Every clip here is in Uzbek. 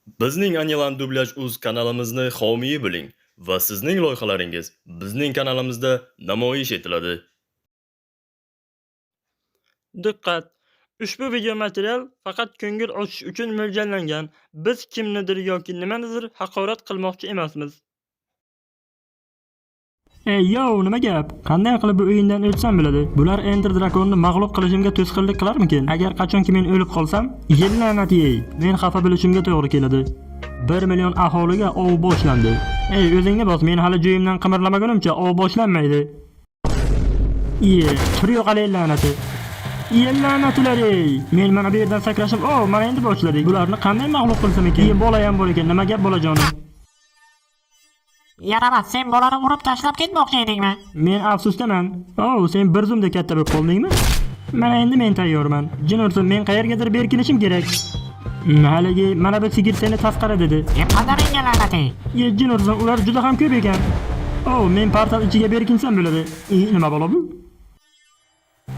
Bizning Anilan Dublyaj uz kanalimizni homiyi bo'ling va sizning loyihalaringiz bizning kanalimizda namoyish etiladi. Diqqat! Ushbu video material faqat ko'ngil ochish uchun mo'ljallangan. Biz kimnidir yoki nimanidir haqorat qilmoqchi emasmiz. Ey yo, nima gap? Qanday qilib bu o'yindan o'tsam bo'ladi? Bular Ender Dragonni mag'lub qilishimga to'sqinlik qilarmikin? Agar qachonki men o'lib qolsam, la'nat yey, men xafa bo'lishimga to'g'ri keladi. 1 million aholiga ov boshlandi. Ey, o'zingni bos, men hali joyimdan qimirlamagunimcha ov boshlanmaydi. Iye, tur yo'qol, la'nati. Iye, la'natilar ey. Men mana bu yerdan sakrashim, o, mana endi boshladik. Bularni qanday mag'lub qilsam ekan? Iye, bola ham bor ekan. Nima gap, bolajonim? Yaramas, sen bolani urib tashlab ketmoqchi edingmi? Men afsusdaman. O, sen bir zumda katta bo'lib qoldingmi? Mana endi men tayyorman. Jin ursin, men qayergadir berkinishim kerak. Haligi, mana bu sigir seni tasqara dedi. Yeb qadaringga la'nati. Ye, jin ursin, ular juda ham ko'p ekan. O, men portal ichiga berkinsam bo'ladi. E, nima balo bu?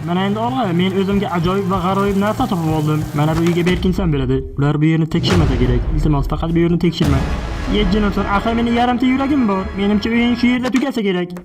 Mana endi olg'a, men o'zimga ajoyib va g'aroyib narsa topib oldim. Mana bu uyga berkinsam bo'ladi. Ular bu yerni tekshirmasa kerak. Iltimos, faqat bu yerni tekshirma. Ye, jin ursin, axir meni yarimta yuragim bor. Menimcha o'yin shu yerda tugasa kerak.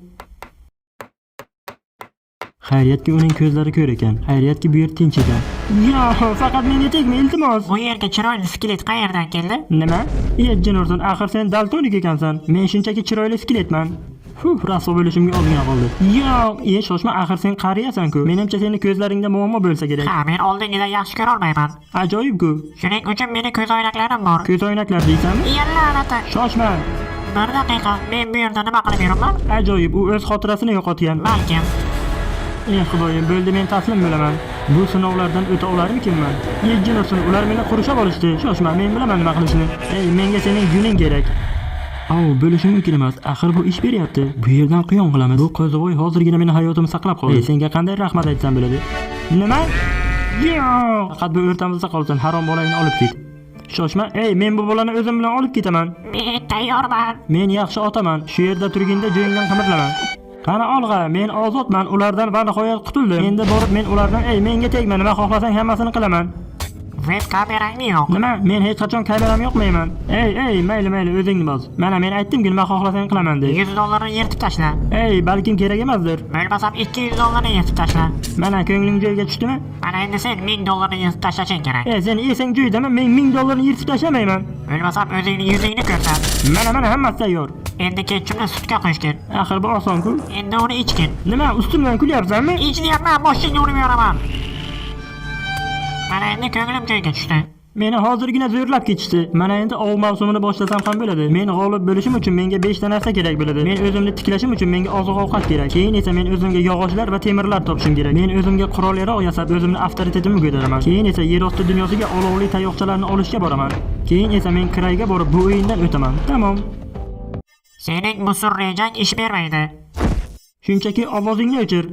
Xayriyatki, uning ko'zlari ko'r ekan. Xayriyatki, bu yer tinch ekan. Yo, faqat menga tegma, iltimos. Bu yerga chiroyli skelet qayerdan keldi? Nima? Ye, jin ursin, axir sen daltonik ekansan. Men shunchaki chiroyli skeletman. Fuh, rasvo bo'lishimga ozgina qoldi. Yo'q, e, shoshma, axir sen qariyasan-ku. Menimcha, seni ko'zlaringda muammo bo'lsa kerak. Ha, men oldingidan yaxshi ko'rolmayman. Ajoyib-ku. Shuning uchun meni ko'zoynaklarim bor. Ko'zoynaklar deysanmi? Iye, la'nati. Shoshma. Bir daqiqa, men bu yerda nima qilib yuribman? Ajoyib, u o'z xotirasini yo'qotgan. Balkim. Ey Xudoyim, bo'ldi, men taslim bo'laman. Bu sinovlardan o'ta olarmikinman? Ye, jin ursin, ular meni qurshab olishdi. Shoshma, men bilaman nima qilishni. Ey, menga sening guning kerak. Au, bo'lishi mumkin emas. Axir bu ish beryapti. Bu yerdan quyon qilamiz. Bu qo'zivoy hozirgina meni hayotimni saqlab qoldi. Ey, senga qanday rahmat aytsam bo'ladi? Nima? Yo'q. Faqat bu o'rtamizda qolsin. Harom bolangni olib ket. Shoshma. Ey, men bu bolani o'zim bilan olib ketaman. Men tayyorman. Men yaxshi otaman. Shu yerda turginda, joyingdan qimirlama. Qani olg'a, men ozodman, ulardan va nihoyat qutuldim. Endi borib men ulardan, ey, menga tegma, nima xohlasang hammasini qilaman. Web kamerangni yo'q. Nima? Men hech qachon kameram yoqmayman. Ey, ey, mayli, mayli, o'zingni bos. Mana men aytdim-ku, nima xohlasang qilaman deb. 100 dollarni yirtib tashla. Ey, balkim kerak emasdir. Bo'lmasam 200 dollarni yirtib tashla. Mana ko'ngling joyiga tushdimi? Mana endi sen 1000 dollarni yirtib tashlashing kerak. Ey, sen esing joyidami? Men 1000 dollarni yirtib tashlamayman. Bo'lmasam o'zingni yuzingni ko'rsat. Mana, mana hammasi tayyor. Endi ketchupni sutga qo'shgin. Axir bu oson-ku. Endi uni ichgin. Nima, ustimdan kulyapsanmi? Ich deyapman, boshingga urib yuboraman. Mana endi ko'nglim joyiga tushdi. Meni hozirgina zo'rlab ketishdi. Mana endi ov mavsumini boshlasam ham bo'ladi. Men g'olib bo'lishim uchun menga 5 ta narsa kerak bo'ladi. Men o'zimni tiklashim uchun menga oziq-ovqat kerak. Keyin esa men o'zimga yog'ochlar va temirlar topishim kerak. Men o'zimga qurol-yarog' yasab, o'zimni avtoritetimni ko'taraman. Keyin esa yer osti dunyosiga olovli tayoqchalarni olishga boraman. Keyin esa men krayga borib bu o'yindan o'taman. Tamom. Sening musur rejang ish bermaydi. Shunchaki ovozingni o'chir.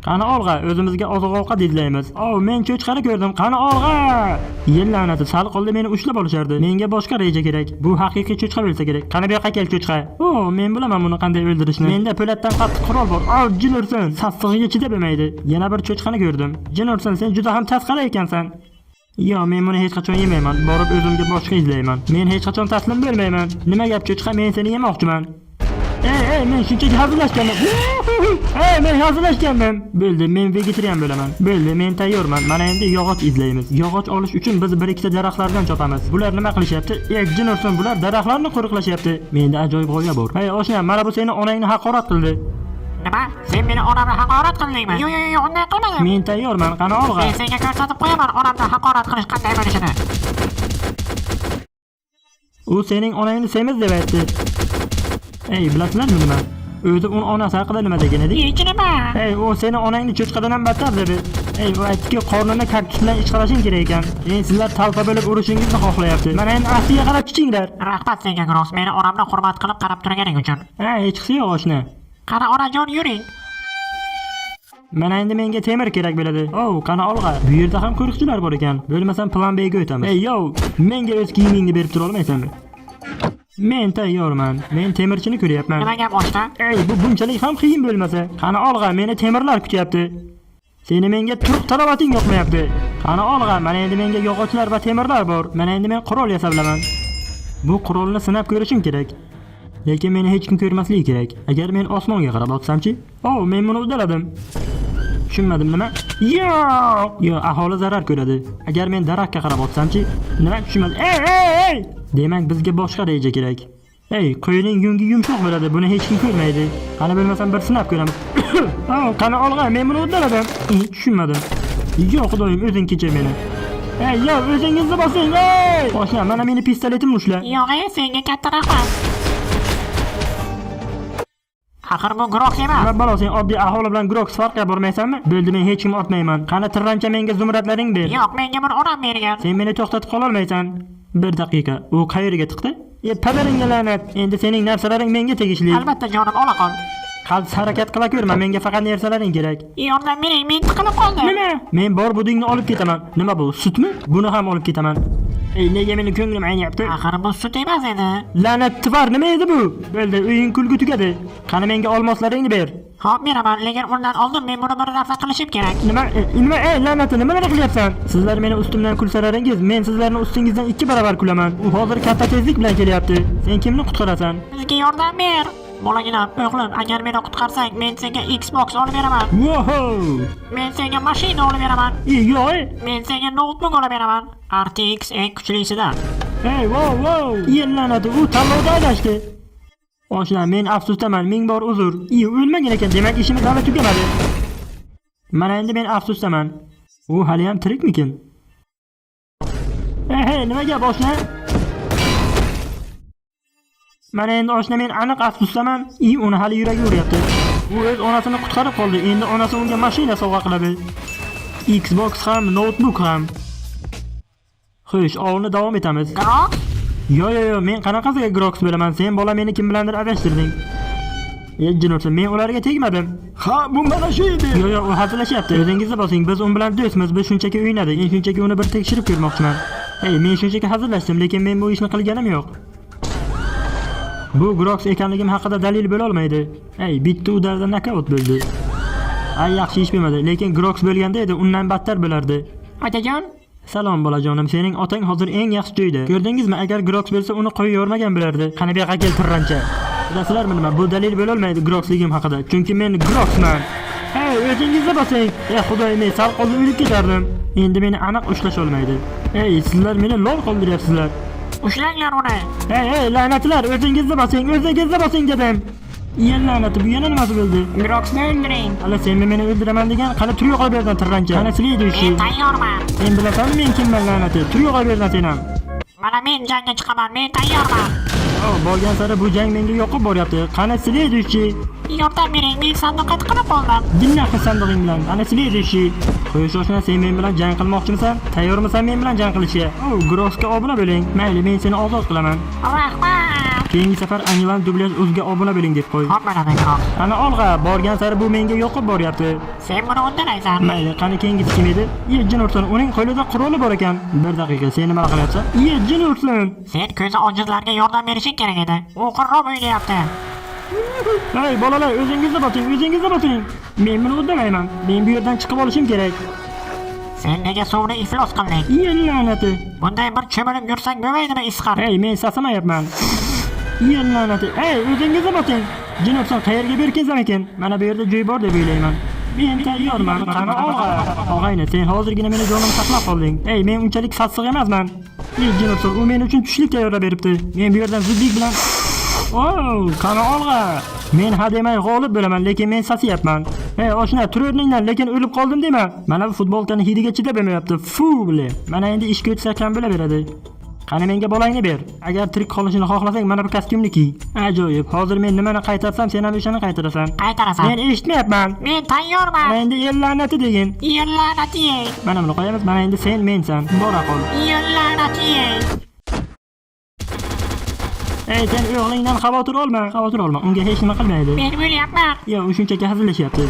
Qani olg'a, o'zimizga oziq-ovqat izlaymiz. O, men cho'chqani ko'rdim. Qani olg'a! Yil la'nati, sal qoldi meni ushlab olishardi. Menga boshqa reja kerak. Bu haqiqiy cho'chqa bo'lsa kerak. Qani bu yoqqa kel, cho'chqa. O, men bilaman buni qanday o'ldirishni. Menda po'latdan qattiq qurol bor. O, jin ursin. Sassig'iga chidab bo'lmaydi. Yana bir cho'chqani ko'rdim. Jin ursin, sen juda ham tasqara ekansan. Yo, men buni hech qachon yemayman. Borib o'zimga boshqa izlayman. Men hech qachon taslim bo'lmayman. Nima gap, cho'chqa, men seni yemoqchiman. Ey, ey, men shunchaki hazillashganman. Ey, men hazillashganman. Bo'ldi, men vegetarian bo'laman. Bo'ldi, men tayyorman. Mana endi yog'och izlaymiz. Yog'och olish uchun biz bir ikkita daraxtlardan chopamiz. Bular nima qilishyapti? Ey, jin ursin, bular daraxtlarni qo'riqlashyapti. Menda ajoyib g'oya bor. Hey, oshna, mana bu seni onangni haqorat qildi. Nima? Sen meni onamni haqorat qildingmi? Yo'q, yo'q, yo'q, unday qilmadim. Men tayyorman, qani olg'a. Men senga ko'rsatib qo'yaman onamni haqorat qilish qanday bo'lishini. U sening onangni semiz deb aytdi. Ey, bilasizlarmi nima? O'zi uni onasi haqida nima degan edi? Hech nima. Ey, u seni onangni cho'chqadan ham battar dedi. Ey, u aytdiki, qornini kaktus bilan ishqalashing kerak ekan. Ey, sizlar talpa bo'lib urishingizni xohlayapti. Mana endi aftiga qarab chichinglar. Rahmat senga, Gross, meni onamni hurmat qilib qarab turganing uchun. Ha, hechqisi yo'q, oshna. Qani onajon, yuring. Mana endi menga temir kerak bo'ladi. Oh, qani olg'a. Bu yerda ham qo'riqchilar bor ekan. Bo'lmasam plan B ga o'tamiz. Ey, yo, menga o'z kiyimingni berib tura olmaysanmi? Men tayyorman. Men temirchini ko'ryapman. Nima gap, oshna? Ey, bu bunchalik ham qiyin bo'lmasa. Qani olg'a, meni temirlar kutyapti. Seni menga turq talovating yoqmayapti. Qani olg'a, mana endi menga yog'ochlar va temirlar bor. Mana endi men qurol yasa bilaman. Bu qurolni sinab ko'rishim kerak. Lekin meni hech kim ko'rmasligi kerak. Agar men osmonga qarab otsamchi? Oh, men buni uddaladim. Tushunmadim nima? Yo'q! Yo'q, aholi zarar ko'radi. Agar men daraxtga qarab otsamchi? Nima tushunmadim? Ey, ey, ey! Demak, bizga boshqa reja kerak. Ey, qo'yning yungi yumshoq bo'ladi, buni hech kim ko'rmaydi. Qani bo'lmasam bir sinab ko'ramiz. Oh, qani olg'a, men buni uddaladim. Tushunmadim. Yo'q, xudoyim, o'zing kechir meni. Ey, yo'q, o'zingizni bosing, ey! Boshla, mana meni pistoletimni ushla. Yo'q, ey, senga katta rahmat. Axir bu Grox emas. Nima balo sen oddiy aholi bilan Grox farqiga bormaysanmi? Bo'ldi, men hech kim otmayman. Qani tirrancha menga zumradlaring ber. Yo'q, menga bir onam bergan. Sen meni to'xtatib qololmaysan. Bir daqiqa, u qayerga tiqdi? E, padaringga la'nat. Endi sening narsalaring menga tegishli. Albatta jonim ola qol. Qaltis harakat qila ko'rma, menga faqat narsalaring kerak. Yordam bering, men tiqilib qoldim. Nima? Men bor budingni olib ketaman. Nima bu, sutmi? Buni ham olib ketaman. Ey, nega meni ko'nglim ayniyapti? Axir bu sut emas edi. La'nat tvar, nima edi bu? Bo'ldi, o'yin kulgi tugadi. Qani menga olmoslaringni ber. Hop beraman, lekin undan oldin men buni bir narsa qilishim kerak. Nima? Nima? Ey, la'nati, nimalar qilyapsan? Sizlar meni ustimdan kulsalaringiz, men sizlarni ustingizdan 2 barobar kulaman. U hozir katta tezlik bilan kelyapti. Sen kimni qutqarasan? Bizga yordam ber. Bolaginam, o'g'lim, agar meni qutqarsang, men senga Xbox olib beraman. Wow! Men senga mashina olib beraman. Ey, yo'q, ey. Men senga noutbuk olib beraman. RTX eng kuchlisidan. Ey, wow, wow! Ey, la'nati, u tanlovda adashdi. Oshna, men afsusdaman, ming bor uzr. Ey, o'lmagan ekan, demak ishimiz hali tugamadi. Mana endi men afsusdaman. U haliyam tirikmikin? Ey, hey, nima gap, oshna? Mana endi oshna men aniq afsusdaman. I uni hali yuragi uryapti. U o'z onasini qutqarib qoldi. Endi onasi unga mashina sovg'a qiladi. Xbox ham, noutbuk ham. Xo'sh, ovni davom etamiz. Grox? Yo yo yo, men qanaqasiga Grox bo'laman? Sen bola meni kim bilandir adashtirding. Ey jin men ularga tegmadim. Ha, bu mana shu edi. Yo yo, u hazillashyapti. O'zingizni bosing, biz un bilan do'stmiz, biz shunchaki o'ynadik. Men shunchaki uni bir tekshirib ko'rmoqchiman. Ey, men shunchaki hazillashdim, lekin men bu ishni qilganim yo'q. Bu Grox ekanligim haqida dalil bo'la olmaydi. Ey, bitta udarda nokaut bo'ldi. Ay, yaxshi ish bo'lmadi, lekin Grox bo'lganda edi, undan battar bo'lardi. Otajon, Salom bolajonim, sening otang hozir eng yaxshi joyda. Ko'rdingizmi, agar Grox bo'lsa uni qo'yib yormagan bo'lardi. Qani bu yoqqa kel tirrancha. Bilasizlarmi nima? Bu dalil bo'lolmaydi Groxligim haqida. Chunki men Groxman. Hey, o'zingizni bosing. Ey xudoyim, men sal qoldi o'lib ketardim. Endi meni aniq ushlash olmaydi. Ey, sizlar meni lol qoldiryapsizlar. ushlanglar uni. Hey, hey, la'natlar, o'zingizni bosing, o'zingizni bosing dedim. Iye la'nati, bu yana nimasi bo'ldi? Groxni o'ldiring. Hali sen meni o'ldiraman degan, qani tur yo'qol bu yerdan tirrancha. Qani следующий. Men tayyorman. Sen bilasanmi men kimman la'nati? Tur yo'qol bu yerdan sen ham. Mana men jangga chiqaman, men tayyorman. Oh, borgan sari bu jang menga yoqib boryapti. Qani следующий. Yordam bering, men sandiqqa tiqilib qoldim. Dinnahi sandig'ing bilan. Qani следующий. Qo'yish oshna, sen men bilan jang qilmoqchimisan? Tayyormisan men bilan jang qilishga? Oh, Grossga obuna bo'ling. Mayli, men seni ozod qilaman. Rahmat. Keyingi safar Anilan dublyaj o'ziga obuna bo'ling deb qo'y. Hop mana Grox. Qani olg'a, borgan sari bu menga yoqib boryapti. Sen buni uddalaysan. Mayli, qani keyingisi kim edi? Ye, jin ursin, uning qo'lida quroli bor ekan. Bir daqiqa, sen nima qilyapsan? Ye, jin ursin. Sen ko'zi ojizlarga yordam berishing kerak edi. U qirrop o'ynayapti. Ey bolalar, o'zingizni boting, o'zingizni boting. Men buni uddalayman. Men bu yerdan chiqib olishim kerak. Sen nega suvni iflos qilding? Ye, la'nati. Bunday bir cho'milib yursang bo'lmaydimi isqar? Ey, men sasimayapman. Ye, la'nati. Ey, o'zingizni boting. Jin ursin, qayerga berkinsam ekan? Mana bu yerda joy bor deb o'ylayman. Men tayyorman, qani olg'a. Og'ayni, sen hozirgina meni jonimni saqlab qolding. Ey, men unchalik sassiq emasman. Ey, jin ursin, u men uchun tushlik tayyorlab beribdi. Men bu yerdan zudlik bilan Oh, qani olg'a. Men ha demay g'olib bo'laman, lekin men sasiyapman. Ey, oshna, tur o'rningdan, lekin o'lib qoldim dema. Mana bu futbolkani hidiga chidab bo'lmayapti. Fu, bile. Mana endi ishga o'tsak ham bo'laveradi. Qani menga bolangni ber. Agar tirik qolishini xohlasang, mana bu kostyumni kiy. Ajoyib. Hozir men nimani qaytarsam, sen ham o'shani qaytarasan. Qaytarasan. Men eshitmayapman. Men tayyorman. Mana endi el la'nati degin. Yer la'nati yey. Mana buni qo'yamiz. Mana endi sen mensan. Bora qol. Yer la'nati yey. Ey, sen o'g'lingdan xavotir olma. Xavotir olma. Unga hech nima qilmaydi. Men o'lyapman. Yo'q, u shunchaki hazillashyapti.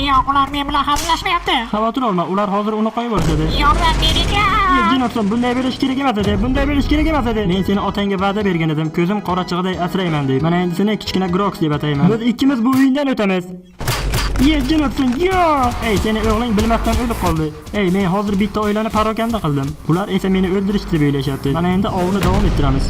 Yo'q, ular men bilan hazillashmayapti. Xavotir olma, ular hozir uni qo'yib yuborishadi. Yordam bering. Jin ursin, bunday berish kerak emas edi. Bunday berish kerak emas edi. Men seni otangga va'da bergan edim. Ko'zim qorachig'iday asrayman deb. Mana endi seni kichkina Grox deb atayman. Biz ikkimiz bu o'yindan o'tamiz. Ye, jin ursin, yo'q! Ey, seni o'g'ling bilmasdan o'lib qoldi. Ey, men hozir bitta oilani parokanda qildim. Ular esa meni o'ldirishdi deb o'ylashyapti. Mana endi ovni davom ettiramiz.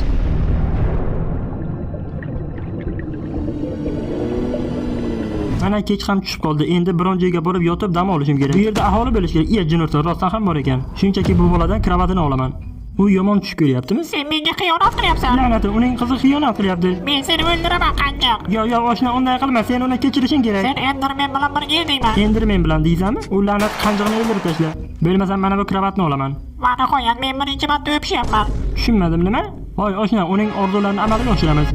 Mana kech ham tushib qoldi. Endi biron joyga borib yotib dam olishim kerak. Bu yerda aholi bo'lishi kerak. Iya, jin ursin, rostdan ham bor ekan. Shunchaki bu boladan kravatini olaman. U yomon tush ko'ryaptimi? Sen menga xiyonat qilyapsan. La'nati, uning qizi xiyonat qilyapti. Men seni o'ldiraman, qanjiq. Yo, yo, oshna, unday qilma. Sen uni kechirishing kerak. Sen Enderman bilan birga edingmi? Enderman bilan deysanmi? U la'nat qanjig'ini o'ldirib tashla. Bo'lmasam mana bu kravatni olaman. Va nihoyat men birinchi marta o'pishyapman. Tushunmadim nima? Voy oshna, uning orzularini amalga oshiramiz.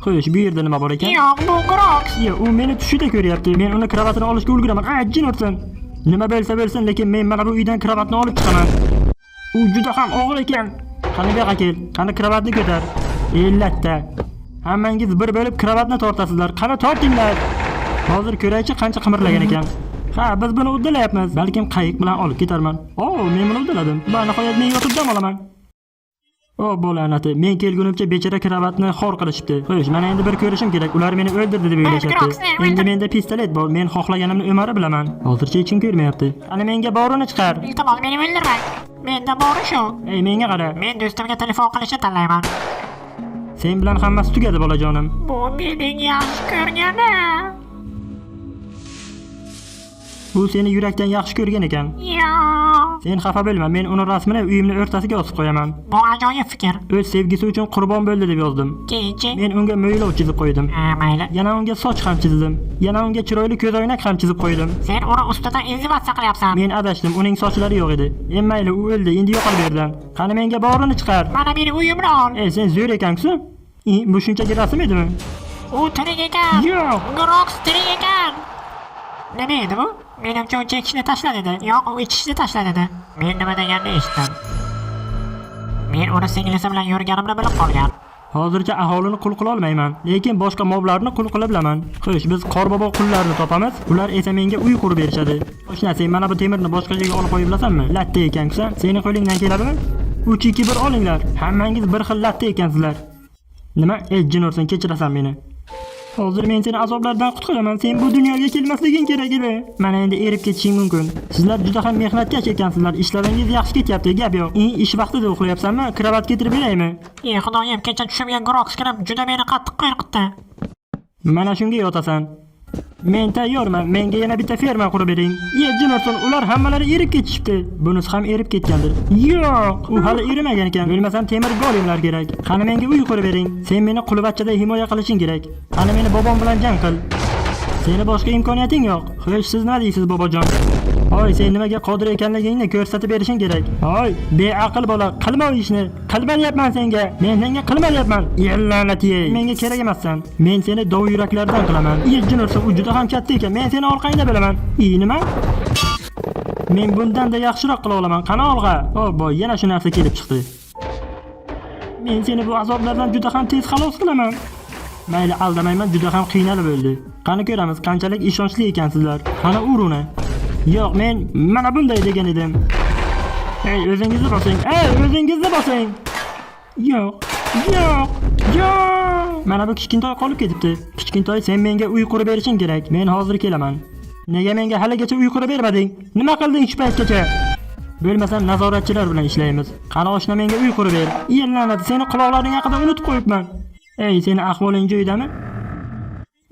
Xo'sh, bu yerda nima bor ekan? Yo'q, bu Grox. Iya, u meni tushida ko'ryapti. Men uni kravatini olishga ulguraman. A, jin ursin. Nima bo'lsa bo'lsin, lekin men mana bu uydan kravatni olib chiqaman. U juda ham og'ir ekan. Qani bu yoqqa kel. Qani kravatni ko'tar. Ellatta. Hammangiz bir bo'lib kravatni tortasizlar. Qani tortinglar. Hozir ko'raychi qancha qimirlagan ekan. Ha, biz buni uddalayapmiz. Balkim qayiq bilan olib ketarman. O, men buni uddaladim. Va nihoyat men yotib dam olaman. O bo'la'nati, men kelgunimcha bechora kravatni xor qilishibdi. Xo'sh, mana endi bir ko'rishim kerak. Ular meni o'ldirdi deb o'ylashyapti. Endi menda pistolet bor. Men xohlaganimni o'mara bilaman. Hozircha hech kim ko'rmayapti. Ana menga borini chiqar. Iltimos, meni o'ldirmang. Menda bori shu. Ey, menga qara. Men do'stimga telefon qilishni tanlayman. Sen bilan hammasi tugadi, bolajonim. Bu mening yaxshi ko'rganim. U seni yurakdan yaxshi ko'rgan ekan. Yo'q. Sen xafa bo'lma, men uni rasmini uyimni o'rtasiga osib qo'yaman. Bu ajoyib fikr. O'z sevgisi uchun qurbon bo'ldi deb yozdim. Keyinchi. Men unga mo'ylov chizib qo'ydim. Ha, mayli. Yana unga soch ham chizdim. Yana unga chiroyli ko'zoynak ham chizib qo'ydim. Sen uni ustidan izdivatsiya qilyapsan. Men adashdim, uning sochlari yo'q edi. E mayli, u o'ldi, endi yo'qol bu yerdan. Qani menga borini chiqar. Mana meni uyimni ol. Ey, sen zo'r ekansan. Bu shunchaki rasm edimi? U tirik ekan. Yo'q. Grox tirik ekan. Nima edi bu? Menimcha u chekishni tashla dedi. Yo'q, u ichishni tashla dedi. Men nima deganini eshitdim. Men uni singlisi bilan yurganimni bilib qolgan. Hozircha aholini qul qila olmayman, lekin boshqa moblarni qul qila bilaman. Xo'sh, biz qorbobo qullarini topamiz, ular esa menga uy qurib berishadi. Oshna, sen mana bu temirni boshqa joyga olib qo'yib bilasanmi? Latta ekansan. Seni qo'lingdan keladimi? 3 2 1 olinglar. Hammangiz bir xil latta ekansizlar. Nima? Ey, jin ursin, kechirasan meni. Hozir men seni azoblardan qutqaraman. Sen bu dunyoga kelmasliging kerak edi. Mana endi erib ketishing mumkin. Sizlar juda ham mehnatkash ekansizlar. Ishlaringiz yaxshi ketyapti, gap yo'q. Ish vaqtida uxlayapsanmi? Kravat getirib beraymi? Ey xudoyim, kecha tushimga Grox kirib juda meni qattiq qo'rqitdi. Mana shunga yotasan. Men tayyorman. Menga yana bitta ferma qurib bering. Ye, jin ursin, ular hammalari erib ketishibdi. Bunisi ham erib ketgandir. Yo'q, u hali erimagan ekan. Bo'lmasam temir golemlar kerak. Qani menga uy qurib bering. Sen meni qulvachchaday himoya qilishing kerak. Qani meni bobom bilan jang qil. Seni boshqa imkoniyating yo'q. Xo'sh, siz nima deysiz, bobojon? Hoy, sen nimaga qodir ekanligingni ko'rsatib berishing kerak. Hoy, beaql bola, qilma u ishni. Qilma deyapman senga. Men senga qilma deyapman. La'nat yey. Menga kerak emassan. Men seni dov yuraklardan qilaman. Ye, jin ursin, u juda ham katta ekan. Men seni orqangda bilaman. I, nima? Men bundan-da yaxshiroq qila olaman. Qani olg'a? O, boy, yana shu narsa kelib chiqdi. Men seni bu azoblardan juda ham tez xalos qilaman. Mayli, aldamayman, juda ham qiynalib o'ldi. Qani ko'ramiz, qanchalik ishonchli ekansizlar. Qani ur uni. Yo'q, men mana bunday degan edim. Ey, o'zingizni bosing. Ey, o'zingizni bosing. Yo'q. Yo'q. Yo'q. Mana bu kichkintoy qolib ketibdi. Kichkintoy, sen menga uy qurib berishing kerak. Men hozir kelaman. Nega menga haligacha uy qurib bermading? Nima qilding shu paytgacha? Bo'lmasam nazoratchilar bilan ishlaymiz. Qani oshna, menga uy qurib ber. La'nat, seni quloqlaring haqida unutib qo'yibman. Ey, seni ahvoling joyidami?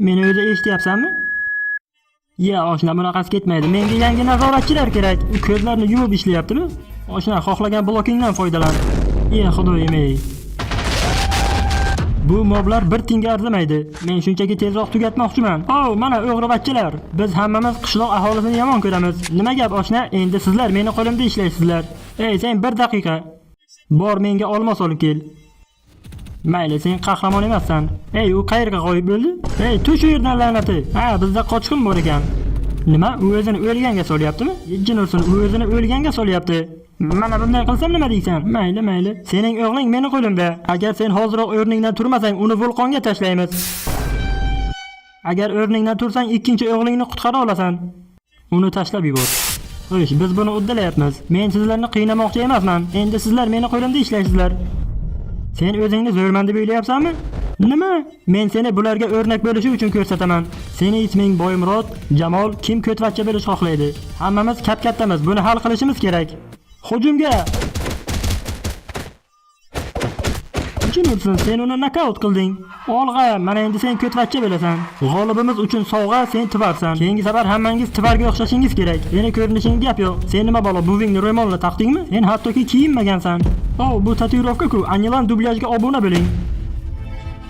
Meni o'zi eshityapsanmi? Ya oshna, bunaqasi ketmaydi. Menga yangi nazoratchilar kerak. U ko'zlarini yumib ishlayaptimi? Oshna, xohlagan blokingdan foydalan. Ya xudoyim ey. Bu moblar bir tinga arzimaydi. Men shunchaki tezroq tugatmoqchiman. Oh, mana o'g'rivachchalar. Biz hammamiz qishloq aholisini yomon ko'ramiz. Nima gap oshna? Endi sizlar meni qo'limda ishlaysizlar. Ey, sen bir daqiqa. Bor, menga olmos olib kel. Mayli, sen qahramon emassan. Ey, u qayerga g'oyib bo'ldi? Ey, tush u yerdan la'nati. Ha, bizda qochqin bor ekan. Nima? U o'zini o'lganga solyaptimi? Jin ursin, u o'zini o'lganga solyapti. Mana bunday qilsam nima deysan? Mayli, mayli. Sening o'g'ling meni qo'limda. Agar sen hoziroq o'rningdan turmasang, uni vulqonga tashlaymiz. Agar o'rningdan tursang, ikkinchi o'g'lingni qutqara olasan. Uni tashlab yubor. Xo'sh, biz buni uddalayapmiz. Men sizlarni qiynamoqchi emasman. Endi sizlar meni qo'limda ishlaysizlar. Sen o'zingni zo'rman deb o'ylayapsanmi? Nima? Men seni bularga o'rnak bo'lishi uchun ko'rsataman. Seni isming Boymurod, Jamol, kim ko'tvachcha bo'lish xohlaydi? Hammamiz kap-kattamiz, buni hal qilishimiz kerak. Hujumga! Jin ursin, sen uni nokaut qilding. Olg'a, mana endi sen ko'tvachcha bo'lasan. G'olibimiz uchun sovg'a, sen tivarsan. Keyingi safar hammangiz tivarga o'xshashingiz kerak. Seni ko'rinishingga gap yo'q. Sen nima balo, buvingni ro'molini taqdingmi? Sen hattoki kiyinmagansan. O, bu tatuirovka-ku. Anilan dublyajga obuna bo'ling.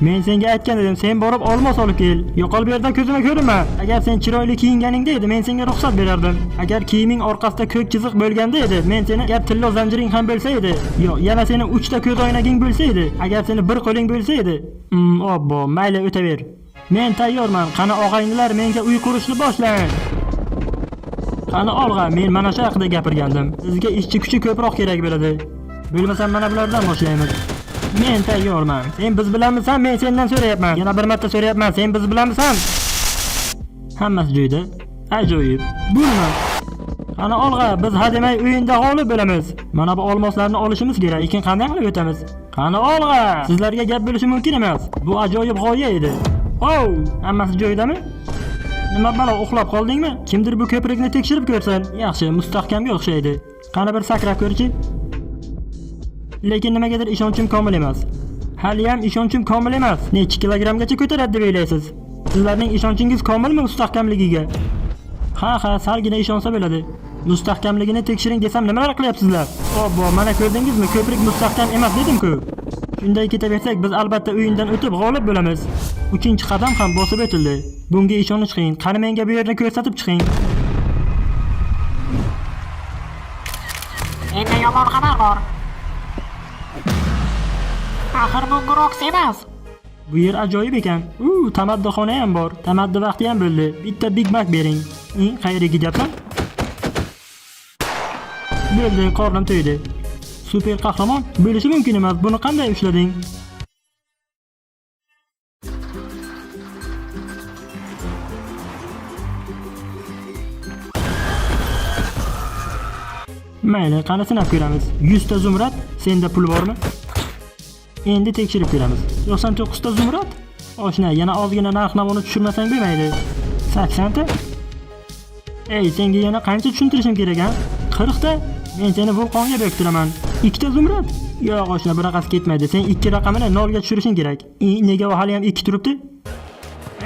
Men senga aytgan edim, sen borib olmos olib kel. Yo'qol bu yerdan, ko'zimga ko'rinma. Agar sen chiroyli kiyinganingda edi, men senga ruxsat berardim. Agar kiyiming orqasida ko'k chiziq bo'lganda edi, men seni, agar tillo zanjiring ham bo'lsa edi. Yo'q, yana seni uchta ko'z oynaging bo'lsa edi. Agar seni bir qo'ling bo'lsa edi. Obbo, mayli o'taver. Men tayyorman. Qani og'aynilar, menga uy qurishni boshlang. Qani olg'a, men mana shu haqida gapirgandim. Sizga ishchi kuchi ko'proq kerak bo'ladi. Bo'lmasam mana bulardan boshlaymiz. Men tayyorman. Sen biz bilanmisan? Men sendan so'rayapman. Yana bir marta so'rayapman. Sen biz bilanmisan? Hammasi joyida. Ajoyib. Bu nima? Qani olg'a, biz hademay o'yinda g'olib bo'lamiz. Mana bu olmoslarni olishimiz kerak. Lekin qanday qilib o'tamiz? Qani olg'a! Sizlarga gap bo'lishi mumkin emas. Bu ajoyib g'oya edi. Oh, hammasi joyidami? Nima balo, uxlab qoldingmi? Kimdir bu ko'prikni tekshirib ko'rsin. Yaxshi, mustahkamga o'xshaydi. Qani bir sakrab ko'rchi. Lekin nimagadir ishonchim komil emas. Haliyam ishonchim komil emas. Necha kilogrammgacha ko'taradi deb o'ylaysiz? Sizlarning ishonchingiz komilmi mustahkamligiga? Ha, salgina ishonsa bo'ladi. Mustahkamligini tekshiring desam nimalar qilyapsizlar? Obbo, mana ko'rdingizmi, ko'prik mustahkam emas dedim-ku. Shunday ketaversak, biz albatta o'yindan o'tib g'olib bo'lamiz. Uchinchi qadam ham bosib o'tildi. Bunga ishonish qiyin. Qani menga bu yerni ko'rsatib chiqing. Menda yomon xabar bor. Axir bu Grox emas. Bu yer ajoyib ekan. U, tamaddixona ham bor. Tamaddi vaqti ham bo'ldi. Bitta Big Mac bering. Qayerga ketyapsan? Bo'ldi, qornim to'ydi. Super qahramon bo'lishi mumkin emas. Buni qanday ushlading? Mayli, qani sinab ko'ramiz. 100 ta zumrad, senda pul bormi? Endi tekshirib ko'ramiz. 99 ta zumrad? Oshna, yana ozgina narx-navoni tushirmasang bo'lmaydi. 80 ta? Ey, senga yana qancha tushuntirishim kerak, a? 40 ta? Men seni vulqonga bo'ktiraman. 2 ta zumrad? Yo'q, oshna, bunaqasi ketmaydi. Sen 2 raqamini 0 ga tushirishing kerak. Nega u hali ham 2 turibdi?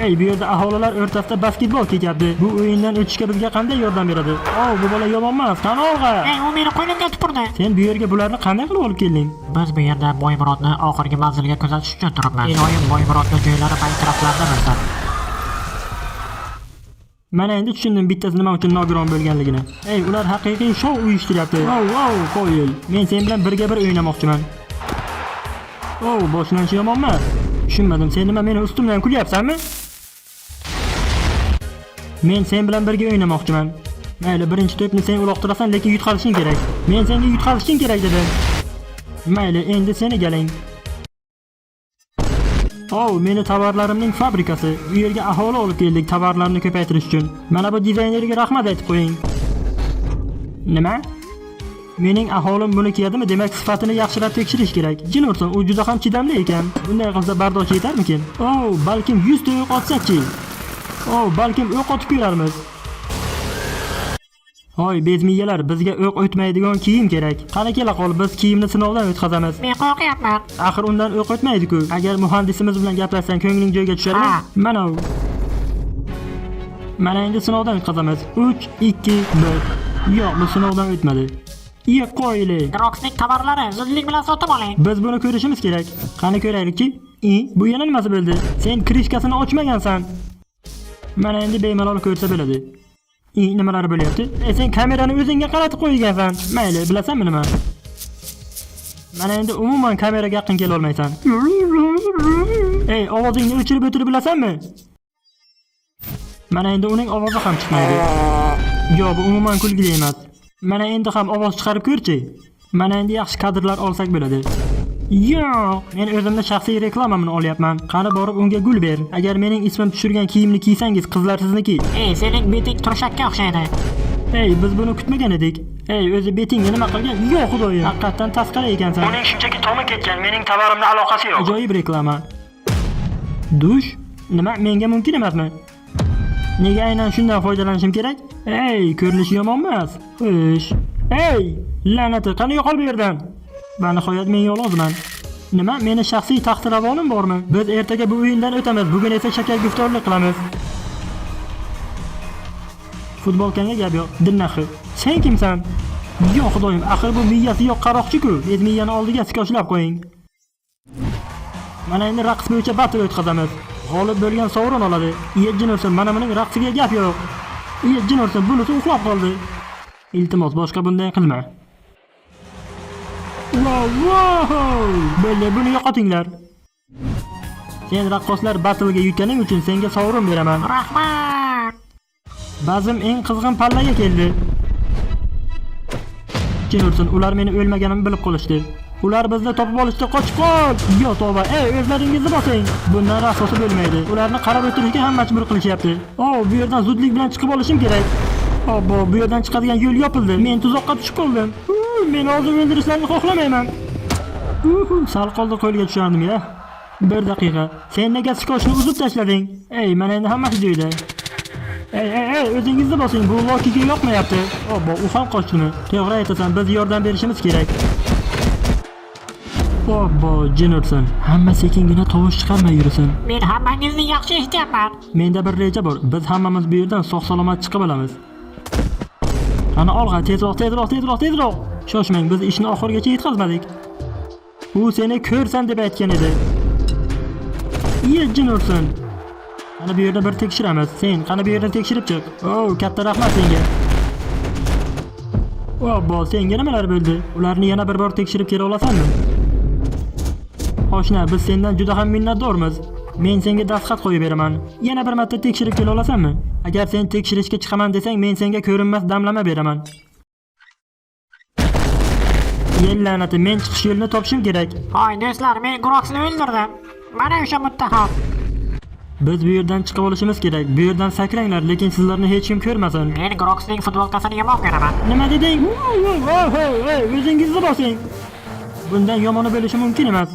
Ey, bu yerda aholilar o'rtasida basketbol ketyapti. Bu o'yindan o'tishga bizga qanday yordam beradi? O, bu bola yomon emas. Qani olg'a? Ey, u meni qo'limga tupurdi. Sen bu yerga bularni qanday qilib olib kelding? Biz bu yerda Boymurodni oxirgi manzilga kuzatish uchun turibmiz. Iloyim Boymurodni joylari Minecraftlarda bilsin. Mana endi tushundim bittasi nima uchun nogiron bo'lganligini. Ey, ular haqiqiy shou uyushtiryapti. Vau, vau, qo'yil. Men sen bilan birga bir o'ynamoqchiman. Oh, boshlanishi yomon emas. Tushunmadim, sen nima meni ustimdan kulyapsanmi? Men sen bilan birga o'ynamoqchiman. Mayli, birinchi to'pni sen uloqtirasan, lekin yutqazishing kerak. Men senga yutqazishing kerak dedim. Mayli, endi seni galing. Oh, meni tovarlarimning fabrikasi. Bu yerga aholi olib keldik tovarlarni ko'paytirish uchun. Mana bu dizaynerga rahmat aytib qo'ying. Nima? Mening aholim buni kiyadimi? Demak, sifatini yaxshilab tekshirish kerak. Jin ursin, u juda ham chidamli ekan. Bunday qilsa bardoshi yetarmikin? Oh, balkim 100 ta o'q otsak-chi? Oh, balkim o'q otib ko'rarmiz. Hoy, bezmiyalar, bizga o'q o'tmaydigan kiyim kerak. Qani kela qol, biz kiyimni sinovdan o'tkazamiz. Men qo'rqyapman. Axir undan o'q o'tmaydi-ku. Agar muhandisimiz bilan gaplashsang, ko'ngling joyiga tushadimi? Ha. Mana u. Mana endi sinovdan o'tkazamiz. 3 2 1. Yo'q, bu sinovdan o'tmadi. Iye qo'yli. Groxning tovarlari zudlik bilan sotib oling. Biz buni ko'rishimiz kerak. Qani ko'raylikchi? Bu yana nimasi bo'ldi? Sen krishkasini ochmagansan. Mana endi bemalol ko'rsa bo'ladi. Nimalar bo'lyapti? Sen kamerani o'zingga qaratib qo'ygansan. Mayli, bilasanmi nima? Mana endi umuman kameraga yaqin kela olmaysan. Ey, ovozingni o'chirib o'tirib bilasanmi? Mana endi uning ovozi ham chiqmaydi. Yo'q, bu umuman kulgili emas. Mana endi ham ovoz chiqarib ko'rchi. Mana endi yaxshi kadrlar olsak bo'ladi. Yo'q, men o'zimni shaxsiy reklamamni olyapman. Qani borib unga gul ber. Agar mening ismim tushirgan kiyimni kiysangiz, qizlar sizniki. Ey, sening beting turshakka o'xshaydi. Ey, biz buni kutmagan edik. Ey, o'zi betingga nima qilgan? Yo'q, xudoyim. Haqiqatdan tasqara ekansan. Uning shunchaki tomi ketgan, mening tovarimni aloqasi yo'q. Ajoyib reklama. Dush? Nima, menga mumkin emasmi? Nega aynan shundan foydalanishim kerak? Ey, ko'rinishi yomon emas. Xo'sh. Ey, la'nati, qani yo'qol bu yerdan. Va nihoyat men yolg'izman. Nima, meni shaxsiy taxtiravonim bormi? Biz ertaga bu o'yindan o'tamiz. Bugun esa shakarguftorlik qilamiz. Futbolkanga gap yo'q. Dinnaxi. Sen kimsan? Yo xudoyim, axir bu miyasi yo'q qaroqchi-ku. Tez miyani oldiga skoshlab qo'ying. Mana endi raqs bo'yicha battle o'tkazamiz. G'olib bo'lgan sovrin oladi. Jin ursin, mana buning raqsiga gap yo'q. Jin ursin, bunisi uxlab qoldi. Iltimos, boshqa bunday qilma. Wow, wow! Bo'ldi, buni yo'qotinglar. Sen raqqoslar battlega yutganing uchun senga sovrin beraman. Rahmat. Bazm eng qizg'in pallaga keldi. Jin ursin, ular meni o'lmaganimni bilib qolishdi. Ular bizni topib olishdi, qochib qol! Yo tavba, ey o'zlaringizni bosing. Bundan rasosi bo'lmaydi. Ularni qarab o'tirishga ham majbur qilishyapti. O, bu yerdan zudlik bilan chiqib olishim kerak. Obbo, bu yerdan chiqadigan yo'l yopildi. Men tuzoqqa tushib qoldim. Meni hozir o'ldirishlarini xohlamayman. Uhu, sal qoldi qo'lga tushardim ya. Bir daqiqa. Sen nega skochni uzib tashlading? Ey, mana endi hammasi joyida. Ey, ey, ey, o'zingizni bosing, bu Lokiga yoqmayapti. Obbo, u ham qochdimi? To'g'ri aytasan, biz yordam berishimiz kerak. Obbo, jin ursin. Hamma sekingina tovush chiqarmay yursin. Men hammangizni yaxshi eshityapman. Menda bir reja bor. Biz hammamiz bu yerdan sog' salomat chiqib olamiz. Qani olg'a, tezroq, tezroq, tezroq, tezroq. Shoshmang, biz ishni oxirigacha yetkazmadik. U seni ko'rsan deb aytgan edi. Ye, jin ursin. Qani bu yerda bir tekshiramiz. Sen qani bu yerda tekshirib chiq. O, katta rahmat senga. Obbo, senga nimalar bo'ldi? Ularni yana bir bor tekshirib kela olasanmi? Oshna, biz sendan juda ham minnatdormiz. Men senga dastxat qo'yib beraman. Yana bir marta tekshirib kela olasanmi? Agar sen tekshirishga chiqaman desang, men senga ko'rinmas damlama beraman. Yel la'nati, men chiqish yo'lini topishim kerak. Hoy do'stlar, men Groxni o'ldirdim. Mana o'sha muttaham. Biz bu yerdan chiqib olishimiz kerak. Bu yerdan sakranglar, lekin sizlarni hech kim ko'rmasin. Men Groxning futbolkasini yomon ko'raman. Nima deding? O'zingizni bosing. Bundan yomoni bo'lishi mumkin emas.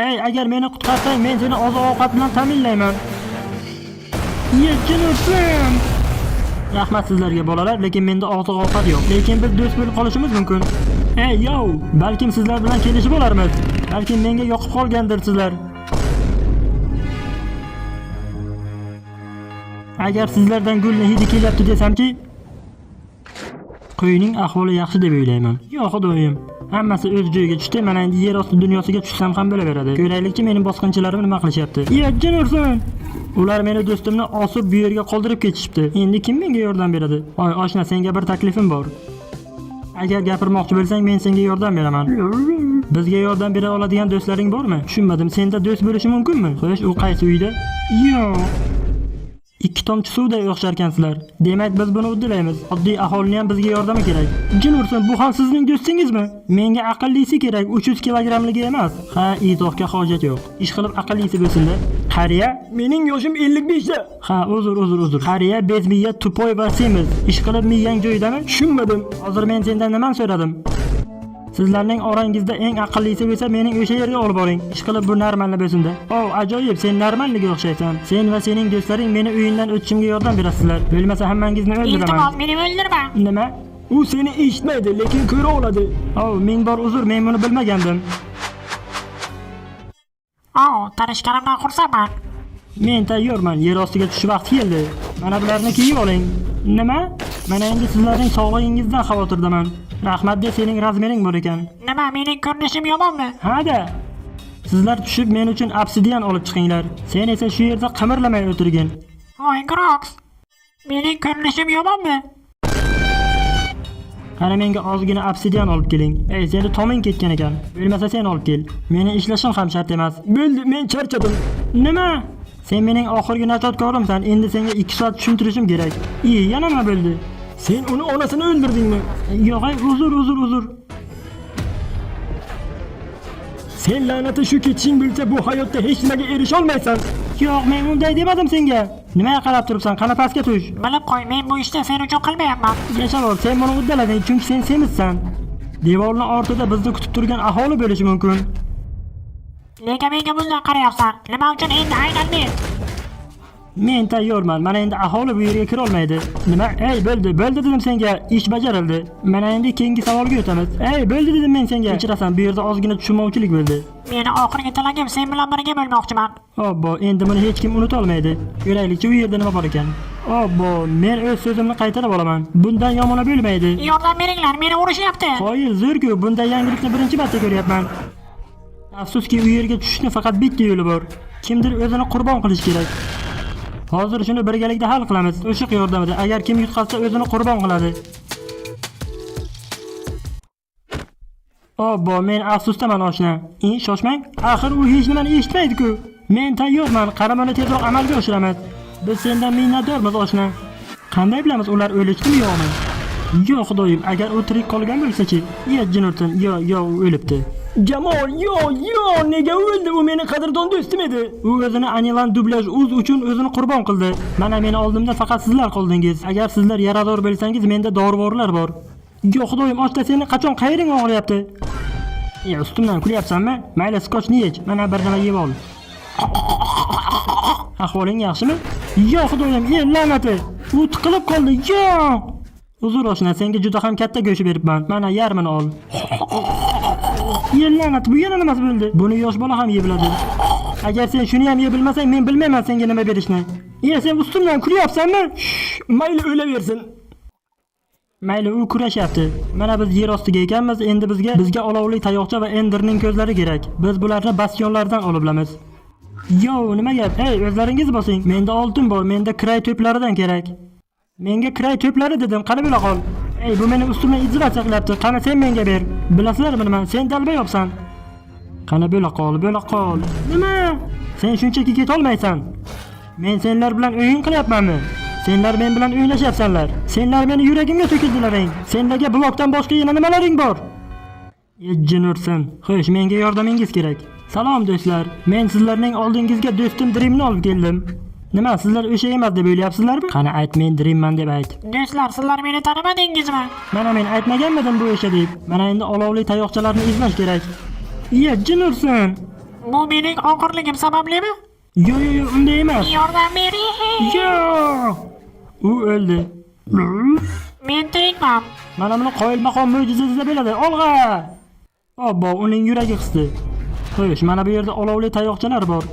Ey, agar meni qutqarsang, men seni oziq-ovqat bilan ta'minlayman. Jin ursin. Rahmat sizlarga bolalar, lekin menda oziq-ovqat yo'q. Lekin biz do'st bo'lib qolishimiz mumkin. Ey, yo, balkim sizlar bilan kelishib olarmiz. Balkim menga yoqib qolgandirsizlar. Agar sizlardan gulni hidi kelyapti desamchi, Qo'yning ahvoli yaxshi deb o'ylayman. Yo xudoyim, hammasi o'z joyiga tushdi. Mana endi yer osti dunyosiga tushsam ham bo'laveradi. Ko'raylikchi mening bosqinchilarim nima qilishyapti. Ya jin ursin. Ular meni do'stimni osib bu yerga qoldirib ketishibdi. Endi kim menga yordam beradi? Oy oshna, senga bir taklifim bor. Agar gapirmoqchi bo'lsang, men senga yordam beraman. Bizga yordam bera oladigan do'stlaring bormi? Tushunmadim. Senda do'st bo'lishi mumkinmi? Xo'sh, u qaysi uyda? Yo'q. Ikki tomchi suvday o'xsharkansizlar. Demak, biz buni uddalaymiz. Oddiy aholini ham bizga yordami kerak. Jin ursin, bu ham sizning do'stingizmi? Menga aqllisi kerak, 300 kilogrammligi emas. Ha, izohga hojat yo'q. Ish qilib aqllisi bo'lsin-da. Qariya, Mening yoshim 55 da. ha, uzr, uzr, uzr. Qariya, bezmiya, tupoy va semiz. Ish qilib miyang joyidami? Tushunmadim. Hozir men sendan nimani so'radim? Sizlarning orangizda eng aqllisi bo'lsa, mening o'sha yerga olib boring. Ish qilib bu normalni bo'lsin-da. O, ajoyib, sen normalniga o'xshaysan. Sen va sening do'stlaring meni o'yindan o'tishimga yordam berasizlar. Bo'lmasa hammangizni o'ldiraman. Iltimos, meni o'ldirma. Nima? U seni eshitmaydi, lekin ko'ra oladi. O, ming bor uzr, men buni bilmagandim. O, tanishganimdan xursandman. Men tayyorman, yer ostiga tushish vaqti keldi. Mana bularni kiyib oling. Nima? Mana endi sizlarning sog'lig'ingizdan xavotirdaman. Rahmat de, sening razmering bor ekan. Nima, mening ko'rinishim yomonmi? Ha-da. Sizlar tushib men uchun obsidian olib chiqinglar. Sen esa shu yerda qimirlamay o'tirgin. Hoy Grox. Mening ko'rinishim yomonmi? Qani menga ozgina obsidian olib keling. Ey, seni toming ketgan ekan. Bo'lmasa sen olib kel. Meni ishlashim ham shart emas. Bo'ldi, men charchadim. Nima? Sen mening oxirgi najotkorimsan. Endi senga 2 soat tushuntirishim kerak. I, yana nima bo'ldi? Sen uni onasini o'ldirdingmi? Yo'q, ey, uzr, uzr, uzr. Sen la'nati shu ketishing bo'lsa, bu hayotda hech nimaga erisha olmaysan. Yo'q, men unday demadim senga. Nimaga qarab turibsan? Qani pastga tush. Bilib qo'y, men bu ishni sen uchun qilmayapman. Yashavor, sen buni uddalading, chunki sen semizsan. Devorning ortida bizni kutib turgan aholi bo'lishi mumkin. Nega menga bunday qarayapsan? Nima uchun endi aynan men? Men tayyorman. Mana endi aholi bu yerga kira olmaydi. Nima? Ey, bo'ldi, bo'ldi dedim senga. Ish bajarildi. Mana endi keyingi savolga o'tamiz. Ey, bo'ldi dedim men senga. Kechirasan, bu yerda ozgina tushunmovchilik bo'ldi. Meni oxirgi tilagim sen bilan birga bo'lmoqchiman. Obbo, endi buni hech kim unuta olmaydi. Ko'raylikchi u yerda nima bor ekan. Obbo, men o'z so'zimni qaytarib olaman. Bundan yomoni bo'lmaydi. Yordam beringlar, meni urishyapti. Qoyil, zo'r-ku, bunday yangilikni birinchi marta ko'ryapman. Afsuski, u yerga tushishni faqat bitta yo'li bor. Kimdir o'zini qurbon qilish kerak. Hozir shuni birgalikda hal qilamiz. O'shiq yordamida agar kim yutqazsa o'zini qurbon qiladi. Obbo, men afsusdaman oshna. Shoshmang. Axir u hech nimani eshitmaydi-ku. Men tayyorman, qaramani tezroq amalga oshiramiz. Biz sendan minnatdormiz oshna. Qanday bilamiz ular o'lishdimi yo'qmi? Yo xudoyim, agar u tirik qolgan bo'lsa-chi? Ya jin ursin, yo yo u o'libdi. Jamol, yo, yo, nega o'ldi? U meni qadrdon do'stim edi. U o'zini Anilan dublyaj uz uchun o'zini qurbon qildi. Mana meni oldimda faqat sizlar qoldingiz. Agar sizlar yarador bo'lsangiz, menda dorivorlar bor. Yo xudoyim, ochda seni qachon qayering og'riyapti? Ya ustimdan kulyapsanmi? Mayli, skochni yech. Mana bir nima yeb ol. Ahvoling yaxshimi? Yo xudoyim, ey la'nati! U tiqilib qoldi. Yo! Uzr oshna, senga juda ham katta go'sht beribman. Mana yarmini ol. Ye la'nat, bu yana nimasi bo'ldi? Buni yosh bola ham yeb biladi. Agar sen shuni ham yeb bilmasang, men bilmayman senga nima berishni. Ye, sen ustimdan kulyapsanmi? Shh, mayli o'laversin. Mayli, u kurashyapti. Mana biz yer ostiga ekanmiz, endi bizga olovli tayoqcha va Enderning ko'zlari kerak. Biz bularni bastionlardan olib bilamiz. Yo, nima gap? Hey, o'zlaringiz bosing. Menda oltin bor, menda kiray to'plaridan kerak. Menga kiray to'plari dedim, qani bo'la qol. Ey, bu meni ustimdan izlatsiya qilyapti. Qani sen menga ber. Bilasizlarmi nima? Sen dalba yopsan. Qani bo'la qol, bo'la qol. Nima? Sen shunchaki ketolmaysan. Men senlar bilan o'yin qilyapmanmi? Senlar men bilan o'ynashyapsanlar. Senlar meni yuragimga to'kildilaring. Senlarga blokdan boshqa yana nimalaring bor? Jin ursin. Xo'sh, menga yordamingiz kerak. Salom do'stlar. Men sizlarning oldingizga do'stim Dreamni olib keldim. Nima, sizlar o'sha emas deb o'ylayapsizlarmi? Qani ayt, men Dreamman deb ayt. Do'stlar, sizlar meni tanimadingizmi? Mana men aytmaganmidim bu o'sha deb. Mana endi olovli tayoqchalarni izlash kerak. Iya, jin ursin. Bu mening og'irligim sabablimi? Yo, yo, yo, unday emas. Yordam bering. Yo'q. U o'ldi. Men tirikman. Mana buni qoyilmaqom mo'jiza desa bo'ladi. Olg'a! Obbo, uning yuragi qisdi. Xo'sh, mana bu yerda olovli tayoqchalar bor.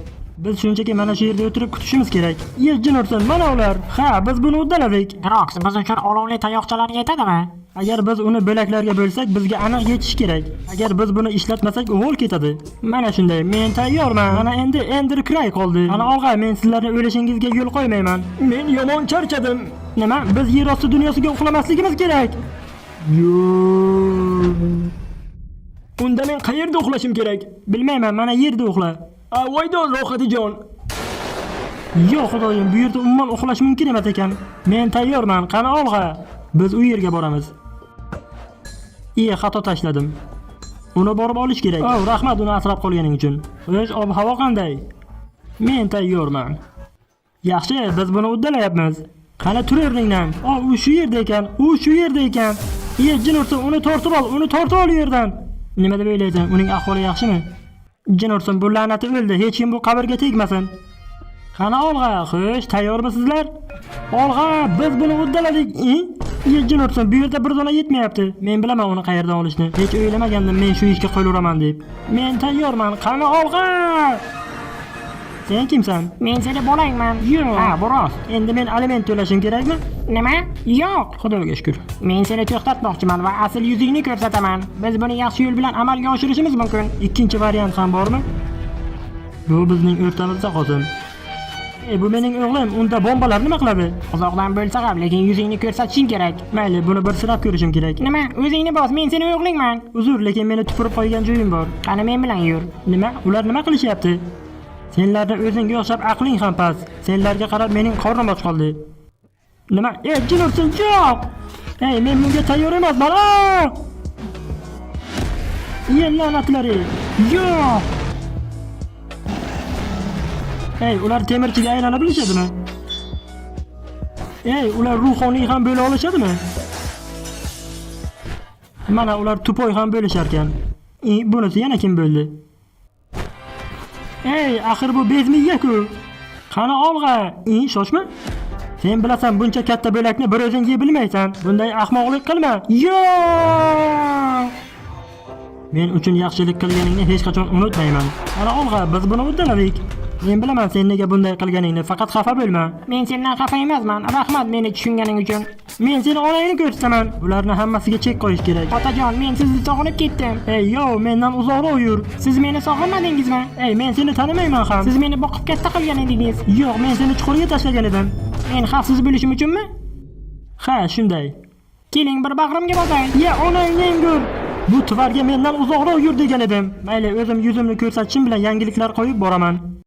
Biz shunchaki mana shu yerda o'tirib kutishimiz kerak. Ye, jin ursin, mana ular. Ha, biz buni uddaladik. Grox, biz uchun olovli tayoqchalar yetadimi? Agar biz uni bo'laklarga bo'lsak, bizga aniq yetishi kerak. Agar biz buni ishlatmasak, uvol ketadi. Mana shunday, men tayyorman. Mana endi Ender Cry qoldi. Mana olg'a, men sizlarni o'lishingizga yo'l qo'ymayman. Men yomon charchadim. Nima? Biz yer osti dunyosiga uxlamasligimiz kerak. Yo'q. Unda men qayerda uxlashim kerak? Bilmayman, mana yerda uxla. Voydon rohatijon. Yo'q xudoyim, bu yerda umuman uxlash mumkin emas ekan. Men tayyorman, qani olg'a. Biz u yerga boramiz. Iye, xato tashladim. Uni borib olish kerak. Oh, rahmat uni asrab qolganing uchun. Xo'sh, ob-havo qanday? Men tayyorman. Yaxshi, biz buni uddalayapmiz. Qani tur o'rningdan. Oh, u shu yerda ekan. U shu yerda ekan. Iye, jin ursin, uni tortib ol, uni tortib ol u yerdan. Nima deb o'ylaysan? Uning ahvoli yaxshimi? Jin ursin, bu la'nati o'ldi. Hech kim bu qabrga tegmasin. Qani olg'a, xo'sh, tayyormisizlar? Olg'a, biz buni uddaladik. Ye, jin ursin, bu yerda bir dona yetmayapti. Men bilaman uni qayerdan olishni. Hech o'ylamagandim men shu ishga qo'l uraman deb. Men tayyorman. Qani olg'a! Sen kimsan? Men seni bolangman. Yo'q. Ha, bu rost. Endi men aliment to'lashim kerakmi? Nima? Yo'q. Xudoga shukr. Men seni to'xtatmoqchiman va asl yuzingni ko'rsataman. Biz buni yaxshi yo'l bilan amalga oshirishimiz mumkin. Ikkinchi variant ham bormi? Bu bizning o'rtamizda qolsin. Ey, bu mening o'g'lim, unda bombalar nima qiladi? Uzoqdan bo'lsa ham, lekin yuzingni ko'rsatishing kerak. Mayli, buni bir sinab ko'rishim kerak. Nima? O'zingni bos, men seni o'g'lingman. Uzr, lekin meni tupurib qo'ygan joyim bor. Qani men bilan yur. Nima? Ular nima qilishyapti? Senlarni o'zingga o'xshab aqling ham past. Senlarga qarab mening qornim och qoldi. Nima? Ey, jin ursin, yo'q! Ey, men bunga tayyor emasman. Aa! Ye la'natlari! Yo'q! Ey, ular temirchiga aylana bilishadimi? Ey, ular ruhoniy ham bo'la olishadimi? Mana ular tupoy ham bo'lisharkan. Bunisi yana kim bo'ldi? Ey, axir bu bezmiya-ku. Qani olg'a, in shoshma. Sen bilasan buncha katta bo'lakni bir o'zing yey bilmaysan. Bunday ahmoqlik qilma. Yo'q! Men uchun yaxshilik qilganingni hech qachon unutmayman. Qani olg'a, biz buni uddaladik. Men bilaman sen nega bunday qilganingni, faqat xafa bo'lma. Men sendan xafa emasman. Rahmat meni tushunganing uchun. Men seni onangni ko'rsataman. Bularni hammasiga chek qo'yish kerak. Otajon, men sizni sog'inib ketdim. Ey, yo, mendan uzoqroq yur. Siz meni sog'inmadingizmi? Ey, men seni tanimayman ham. Siz meni boqib katta qilgan edingiz. Yo'q, men seni chuqurga tashlagan edim. Men xavfsiz bo'lishim uchunmi? Ha, shunday. Keling bir bag'rimga bosay. Ya onangni emgur. Bu tvarga mendan uzoqroq yur degan edim. Mayli, o'zim yuzimni ko'rsatishim bilan yangiliklar qo'yib boraman.